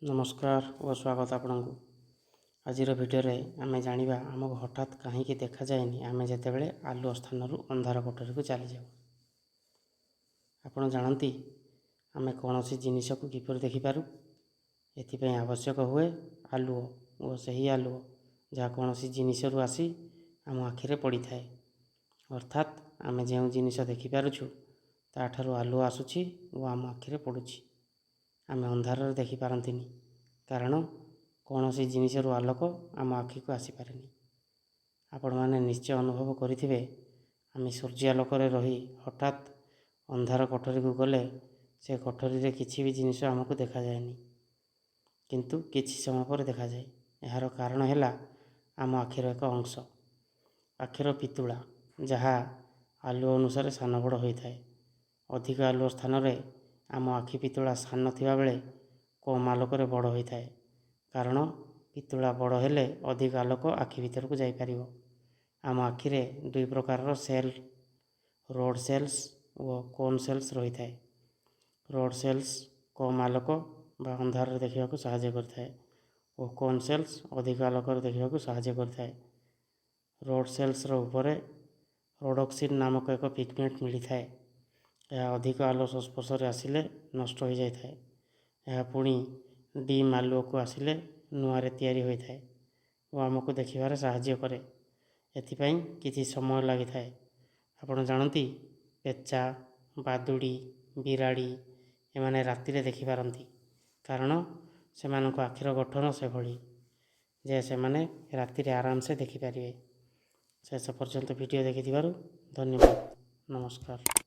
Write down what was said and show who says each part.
Speaker 1: ନମସ୍କାର ଓ ସ୍ୱାଗତ ଆପଣଙ୍କୁ। ଆଜିର ଭିଡ଼ିଓରେ ଆମେ ଜାଣିବା, ଆମକୁ ହଠାତ୍ କାହିଁକି ଦେଖାଯାଏନି ଆମେ ଯେତେବେଳେ ଆଲୁଅ ସ୍ଥାନରୁ ଅନ୍ଧାର କୋଠରୀକୁ ଚାଲିଯାଉ। ଆପଣ ଜାଣନ୍ତି, ଆମେ କୌଣସି ଜିନିଷକୁ କିପରି ଦେଖିପାରୁ? ଏଥିପାଇଁ ଆବଶ୍ୟକ ହୁଏ ଆଲୁଅ ଓ ସେହି ଆଲୁଅ ଯାହା କୌଣସି ଜିନିଷରୁ ଆସି ଆମ ଆଖିରେ ପଡ଼ିଥାଏ। ଅର୍ଥାତ୍ ଆମେ ଯେଉଁ ଜିନିଷ ଦେଖିପାରୁଛୁ, ତା'ଠାରୁ ଆଲୁଅ ଆସୁଛି ଓ ଆମ ଆଖିରେ ପଡ଼ୁଛି। ଆମେ ଅନ୍ଧାରରେ ଦେଖିପାରନ୍ତିନି, କାରଣ କୌଣସି ଜିନିଷରୁ ଆଲୋକ ଆମ ଆଖିକୁ ଆସିପାରେନି। ଆପଣମାନେ ନିଶ୍ଚୟ ଅନୁଭବ କରିଥିବେ, ଆମେ ସୂର୍ଯ୍ୟାଲୋକରେ ରହି ହଠାତ୍ ଅନ୍ଧାର କୋଠରୀକୁ ଗଲେ ସେ କୋଠରୀରେ କିଛି ବି ଜିନିଷ ଆମକୁ ଦେଖାଯାଏନି, କିନ୍ତୁ କିଛି ସମୟ ପରେ ଦେଖାଯାଏ। ଏହାର କାରଣ ହେଲା ଆମ ଆଖିର ଏକ ଅଂଶ, ଆଖିର ପିତୁଳା, ଯାହା ଆଲୁଅ ଅନୁସାରେ ସାନ ବଡ଼ ହୋଇଥାଏ। ଅଧିକ ଆଲୁଅ ସ୍ଥାନରେ ଆମ ଆଖି ପିତୁଳା ସାନ ଥିବାବେଳେ କମ୍ ଆଲୋକରେ ବଡ଼ ହୋଇଥାଏ, କାରଣ ପିତୁଳା ବଡ଼ ହେଲେ ଅଧିକ ଆଲୋକ ଆଖି ଭିତରକୁ ଯାଇପାରିବ। ଆମ ଆଖିରେ ଦୁଇ ପ୍ରକାରର ସେଲ୍, ରୋଡ଼ ସେଲ୍ସ ଓ କୋନ୍ ସେଲ୍ସ ରହିଥାଏ। ରୋଡ଼ ସେଲ୍ସ କମ୍ ଆଲୋକ ବା ଅନ୍ଧାରରେ ଦେଖିବାକୁ ସାହାଯ୍ୟ କରିଥାଏ ଓ କୋନ୍ ସେଲ୍ସ ଅଧିକ ଆଲୋକରେ ଦେଖିବାକୁ ସାହାଯ୍ୟ କରିଥାଏ। ରୋଡ଼ ସେଲ୍ସର ଉପରେ ରୋଡୋପ୍ସିନ୍ ନାମକ ଏକ ପିଗମେଣ୍ଟ ମିଳିଥାଏ। ଏହା ଅଧିକ ଆଲୁଅ ସଂସ୍ପର୍ଶରେ ଆସିଲେ ନଷ୍ଟ ହୋଇଯାଇଥାଏ। ଏହା ପୁଣି ଡିମ୍ ଆଲୁଅକୁ ଆସିଲେ ନୂଆରେ ତିଆରି ହୋଇଥାଏ ଓ ଆମକୁ ଦେଖିବାରେ ସାହାଯ୍ୟ କରେ। ଏଥିପାଇଁ କିଛି ସମୟ ଲାଗିଥାଏ। ଆପଣ ଜାଣନ୍ତି, ପେଚା, ବାଦୁଡ଼ି, ବିରାଡ଼ି ଏମାନେ ରାତିରେ ଦେଖିପାରନ୍ତି, କାରଣ ସେମାନଙ୍କ ଆଖିର ଗଠନ ସେଭଳି ଯେ ସେମାନେ ରାତିରେ ଆରାମସେ ଦେଖିପାରିବେ। ଶେଷ ପର୍ଯ୍ୟନ୍ତ ଭିଡ଼ିଓ ଦେଖିଥିବାରୁ ଧନ୍ୟବାଦ। ନମସ୍କାର।